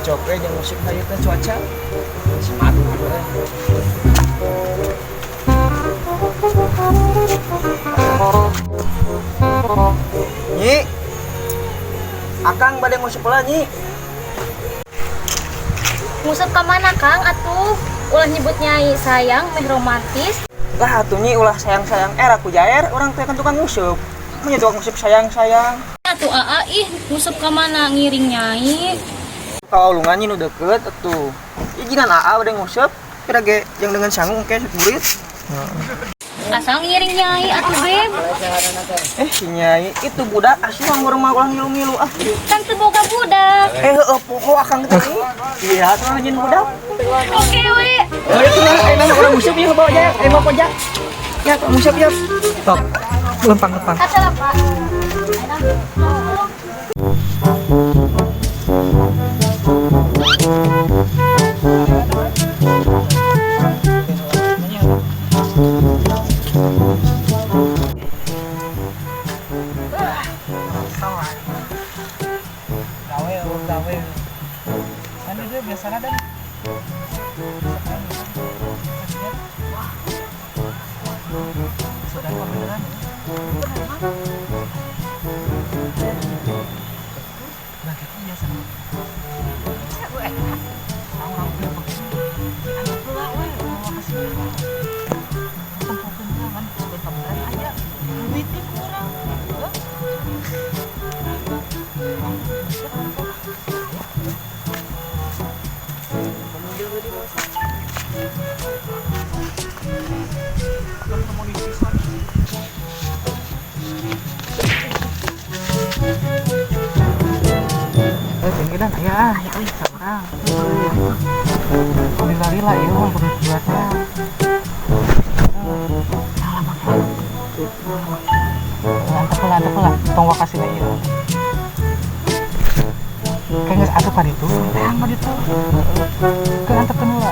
Cocok we jeung musik hayu teh cuaca. Semangat we. Nyi. Akang bade nguseup heula, Nyi. Nguseup ka mana, Kang? Atuh ulah nyebut nyai sayang meh romantis. Lah atuh Nyi ulah sayang-sayang era ku jaer, urang teh kan tukang nguseup. Mun tukang nguseup sayang-sayang. Atuh aa ih nguseup ka mana ngiring nyai. Kaulungan Nyi nu deket atuh. Ijinan aa bade nguseup, kira ge jeung dengan sangu engke burit. Asal ngiring nyai atuh beb. Si Nyai itu budak asuh urang mah ulah ngilu-ngilu ah. Kan teu boga budak. Heueuh poho akang teh. Iya, atuh nyieun budak. Oke we. Oh, itu nah, nah, urang nguseup ieu bawa jaya, mau pojak. Ya, nguseup ya. Top. Lempang-lempang. Kata Pak. Gawe, gawe. Kan itu biasanya dan sudah kebenaran. Nah, gitu biasanya. Orang aja. Duitnya kurang. Pinggiran aya ah, saurang. Lila-lila ieu mah kudu buatnya. Antep heula, tong wakasina ieu. Kayak geus asup ka ditu, tang ka ditu. Ke antepkeun heula.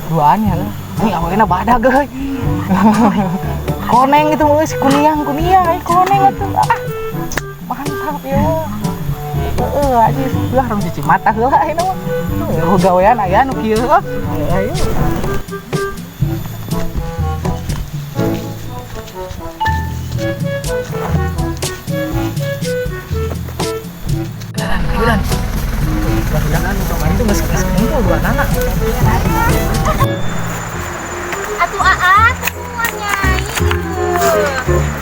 Duaan ya lah. Ini awalnya badag euy. Koneng itu mah si kuniang, kuniang, ai koneng atuh. Ah. Mantap ya. Heeh, aja sebelah orang cuci mata heula ayeuna mah. Heuh, gawean aya nu kieu heuh. Ayo. Dan, dan, kemarin tuh geus kumpul dua anak. Atuh aa temuan nyai.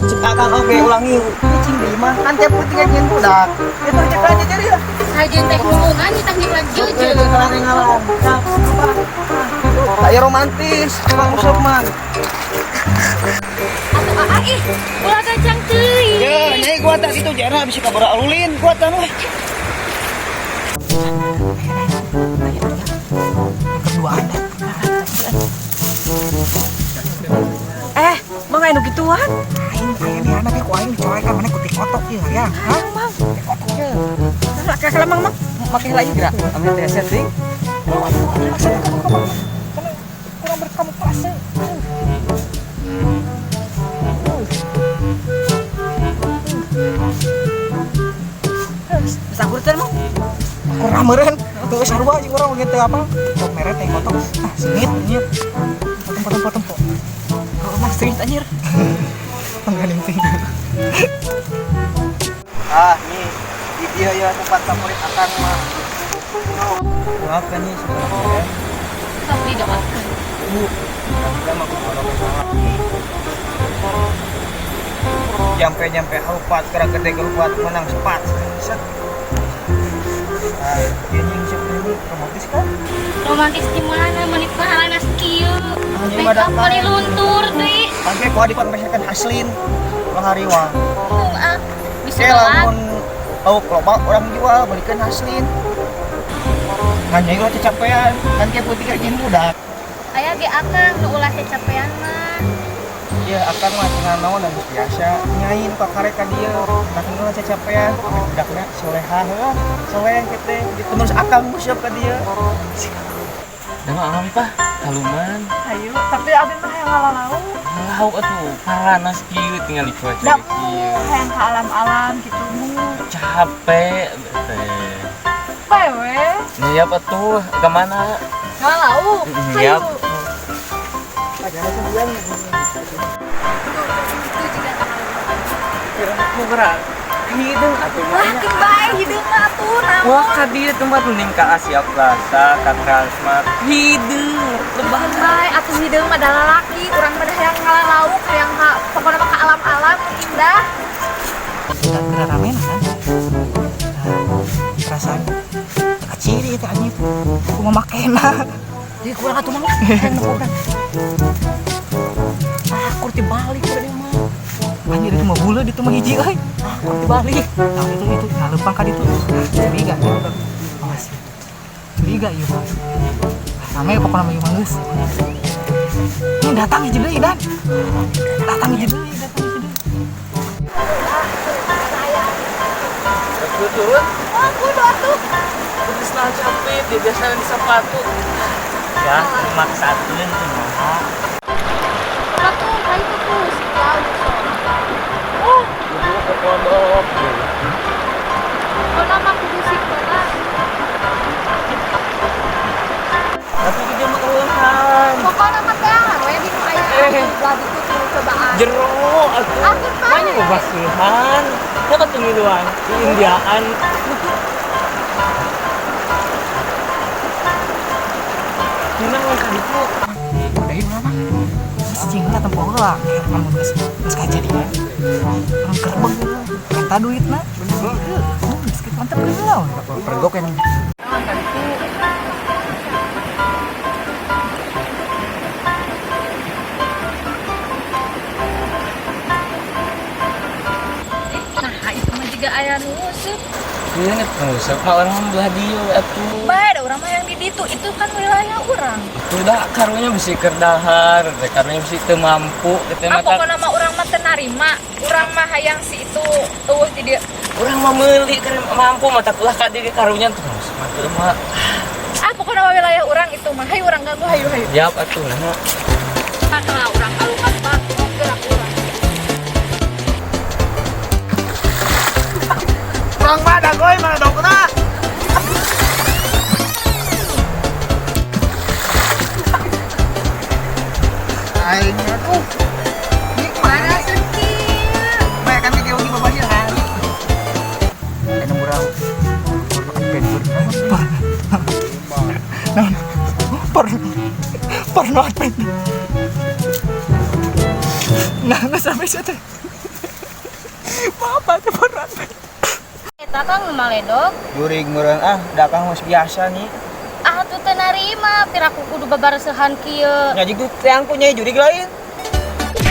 Cek akang oge ulah ngilu. Cicing di imah kan tiap peuting nyieun budak. Itu cek aja jadi ya. Sajen teh hubungan nyitah nyeklan jeujeun. Kayak romantis, tukang nguseup mah. Atuh aa ih ulah gacang teuing. Ya, nyai gua tak gitu jana bisa kabara alulin gua tah mah. Keduaan. Mang aya nu gituan? Aing aya di anak ku aing dicorekan mana ku tikotok ieu ya. Hah? Mang. Tikotok ieu. Make heula mang mang. Make heula ieu geura. Ambil teh setting. Kurang berkamuflase. Bisa teh mang. Kurang meureun. Teu sarua jeung urang oge teu apa. Tok mere teh kotok. Ah, sengit anjir. Potong potong potong. Oh, mah sengit anjir. Pengganing ting. Ah, nih. Di dia ya tempat favorit akang mah. Maaf kan nih sebenarnya. Sok didoakeun. Bu, kita mah kudu salah. Nyampe-nyampe halupat, gerak gede kelupat, menang sepat. Set. Nah, dia nying ini romantis kan? Romantis di mana? Menit pahalana kieu. Anjing Make up badak mani luntur deui. Pangke kuah dipameserkeun Haslin. Ulah hariwang. Embung ah. Bisa Oke, doang. lamun lauk loba orang jual belikan Haslin. Nanya ulah cacapean, kan kayak putih kayak budak. Aya ge akang nu ulah cacapean mah. Iya, akang mah cenah naon geus biasa. Nyain pakarek ka dieu, tapi ulah cacapean, budakna solehah heuh, soleh kitu. Gitu terus akang nguseup ka dieu. Nama abi pak, haluman. Ayo, tapi abi mah yang ngalalau. Lauk atuh panas kieu tinggal di cuaca Da kieu. Hayang ka alam-alam gitu mu. Capek teh. Bae we. Nyiap atuh ke mana? Ngalauk. Nyiap. Aku gerak. Hideung atuh Wah, mah. keun bae hideung mah atuh naon. Wah, ka dieu tempat mending ka Asia Plaza, ka Transmart. Hideung, lebah. Keun bae atuh hideung mah da lalaki, urang mah da hayang ngalauk, hayang ka pokona mah ka alam-alam nu indah. Kita kira ramen kan? Nah, perasaan kaciri itu anjing. Aku mau makena. Jadi kurang atuh mah. Hayang nepokan. Ah, kur dibalik kur dia mah. Anjir itu mah bule itu mah hiji euy. Ah, kur dibalik. Nah, itu nah lempang ka ditu. Curiga gitu. Awas. Curiga ieu mah. Rame pokokna mah ieu mah geus. Ini datang hiji deui Dan. Datang hiji deui, datang hiji deui. Aku turun. Wah, kudu atuh. Terus nah capek, dia biasa di sepatu. Ya, maksakeun kumaha. Atuh, ka itu tuh si lauk sok. Oh, Kudu ke pondok. Pokona mah kudu sik heula. Tapi dia mah keluhan. Pokona mah teangan we di nu aya Eh. belah ditu tuh cobaan. Jero atuh. Ah, keun bae. Banyak basuhan. Dapat pemiluan di Indiaan. Memang yang tadi tuh Udah ieu mah. Geus cing lah tempo heula. Kayak kamu geus geus kajadian. Urang gerbeg eta duitna. Heeh, geus mantep heula. Pergok yang Nah, itu mah juga aya nu nguseup. ini pengusap mah orang belah dia atuh. Bae da urang mah yang di ditu itu kan wilayah urang. Tuh dah karunya bisi keur dahar, teh karunya bisi teu mampu teh Ah, mata. pokona mah urang mah teu narima. Urang mah hayang si itu eueuh ti dieu. Urang mah meuli keur mampu mata ulah ka dieu karunya tuh nguseup mah teu mah. Ah, pokona mah wilayah urang itu mah. Hayu urang ganggu hayu hayu. Yap atuh nah. Paklah urang kalukat batu gerak urang. Kurang mah dagoy mana dogna. Aing atuh. Ini Mana sedih. Bae kan kayak gini babasih hari. Enak murah. Adventure. Naon? Porno. Porno adventure. Nah, nggak sampai situ. Apa tuh porno adventure? Eta Kang nu maledog. Jurig meureun ah, da Kang geus biasa nih. Ah, tuh teu narima, piraku kudu babaresehan kieu. Nya jitu teang ku nyai jurig lain.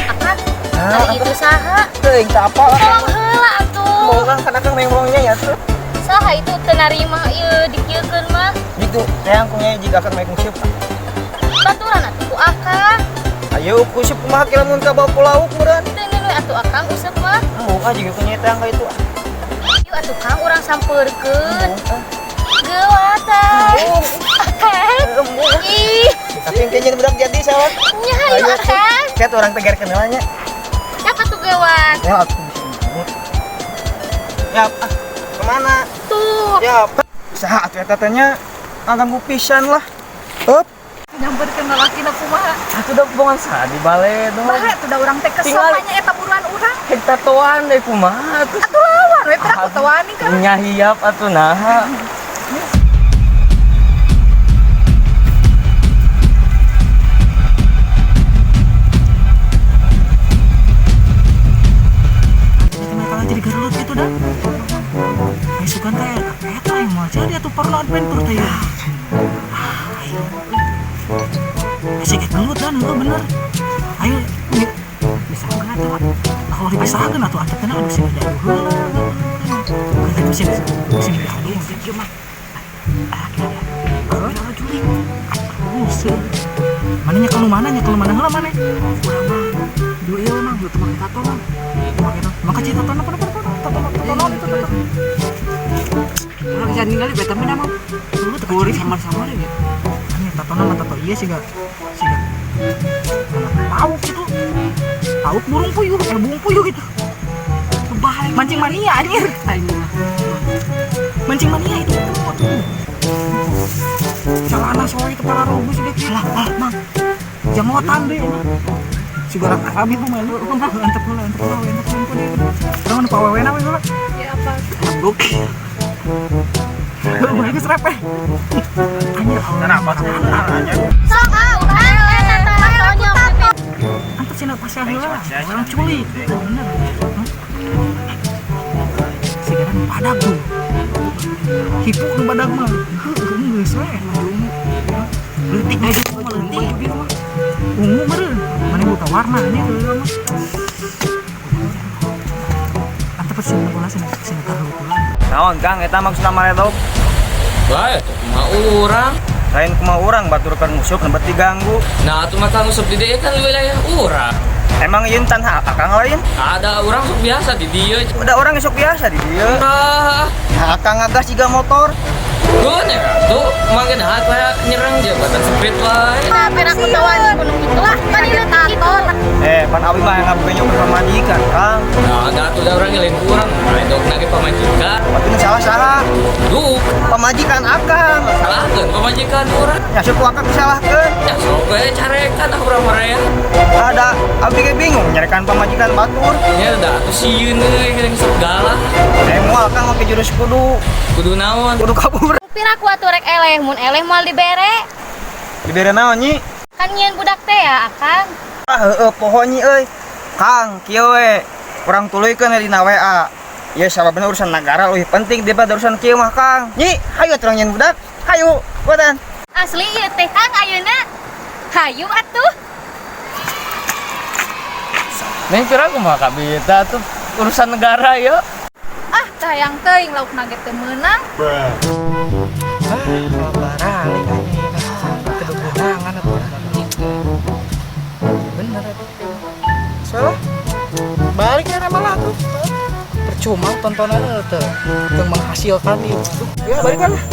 Akan Nah, ari itu saha? Teuing teu apa lah. Tolong heula atuh. Mau kan kan akang nengongnya ya tuh. Saha itu teu narima ieu dikieukeun mah? Jitu teang ku nyai jika akang naik musip. Baturan atuh ku akang. Ayo kusip kumaha kira mun ka bawa lauk meureun. Teu ngeun we atuh akang useup mah. Embung ah jiga ku nyai teang ka itu. Yuk atuh Kang urang sampeurkeun. Gewatan. Akang. Embung. Ih, Tapi intinya budak jadi sawat. nya hayu akang. Kayak orang tegar kenalnya. Siapa tuh gewat? Ya aku bisa. Ya, ah, kemana? Tuh. Ya, saha atuh eta teh nya ganggu pisan lah. Up. Nyamperkeun lalaki na kumaha. Atuh da bongan saha di baledog. Bae atuh da urang teh kesel Tinggal- nya eta buruan urang. Hek tatoan deui kumaha atuh. Atuh lawan we piraku teu wani kan. Nya hiap atuh naha. Kalau jadi gerelut gitu dah. Ayo sugan teh, eta yang mau jadi atuh porno adventure teh ya. Ah, ayo. Asa kayak gelut dan itu bener. Ayo, bisa enggak tuh? Kalau dipisahkan atuh antepna aduh sini jauh heula. Kita sini sini jauh mungkin mah. Ah, kira kira jurig. Aduh, seuh. Mana nya kalau mana nya kalau mana heula mana? Urang mah dulu ieu mah dulu teu make tato mah. Make tato. Maka cita tato apa apa tato tato naon itu tato. Urang bisa ningali beta mah mah. Dulu teu Kuring samar-samar ya. Ini tato nama tato iya sih gak sih gak lauk gitu. Lauk burung puyuh, eh burung puyuh gitu. Balik mancing mania anjir. Aing mah. Mancing mania itu ketemu tuh. Celana soal itu para rogus udah lah, ah, mang. Jamotan deh. Sigara Arab itu mah lu antep heula, antep heula, antep heula. Urang nu pawewena we heula. Ya apa? Goblok. Lu balik geus repeh. Anjir, Kenapa sih? Nanya. Sok ah, ulah eta tatonya. Antep cenah pasea heula. Orang culik. Bener. Sigara nu badag tuh. Hipu nu badag mah. Heuh, geus we ungu. Leutik baju mah leutik biru mah. Ungu meureun. Mana buta warna ini tuh mah. Antep sih bola sih sih taruh heula. Naon Kang eta maksudna maredok? Wah, itu kumaha urang. Lain kumaha urang batur keur nguseup nembe diganggu. Nah, atuh mah nguseup di dieu kan wilayah urang. Emang ieu tanah akang lain? Ada urang sok biasa di dieu. Udah orang esok biasa di dieu. Ah, Nah, akang ngagas jiga motor. gue nih tuh makin hati kayak nyerang jabatan sepit wae. Nah, pira aku tawani gunung itu lah, kan ieu tato. Eh, pan abi mah yang ngabukeun nyukur pamajikan, Kang. Nah, ada tuh da urang lain kurang. Maredok nage pamajikan. Tapi nu salah-salah. Duh, Pamajikan akang. salahkeun pamajikan urang. Ya sok ku akang disalahkeun. Ya sok we carekan ah urang mah ya. Ada abi ge bingung nyarekan pamajikan batur. Ya udah atuh sieun euy geuning segala. Eh moal Kang make jurus kudu. Kudu naon? Kudu kabur. Pira aku atuh rek eleh, mun eleh moal dibere. Dibere naon nyi? Kan nyieun budak teh ya, Akang. Ah heueuh poho nyi euy. Kang, kieu we. Urang tuluykeun we dina WA. Ya sababna urusan negara leuwih penting daripada urusan kieu mah Kang. Nyi, hayu atuh urang nyieun budak. Hayu, buatan. Asli ieu teh Kang ayeuna. Hayu atuh. Neng pira kumaha kabita tuh urusan negara ya. Ah, tayang teuing lauk nage teu meunang. Ah, baralik anjing. Kedugunangan atuh. Bener atuh. Soalnya balik ya malah tuh. Percuma tontonannya teu teu menghasilkan ieu. Ya balik lah.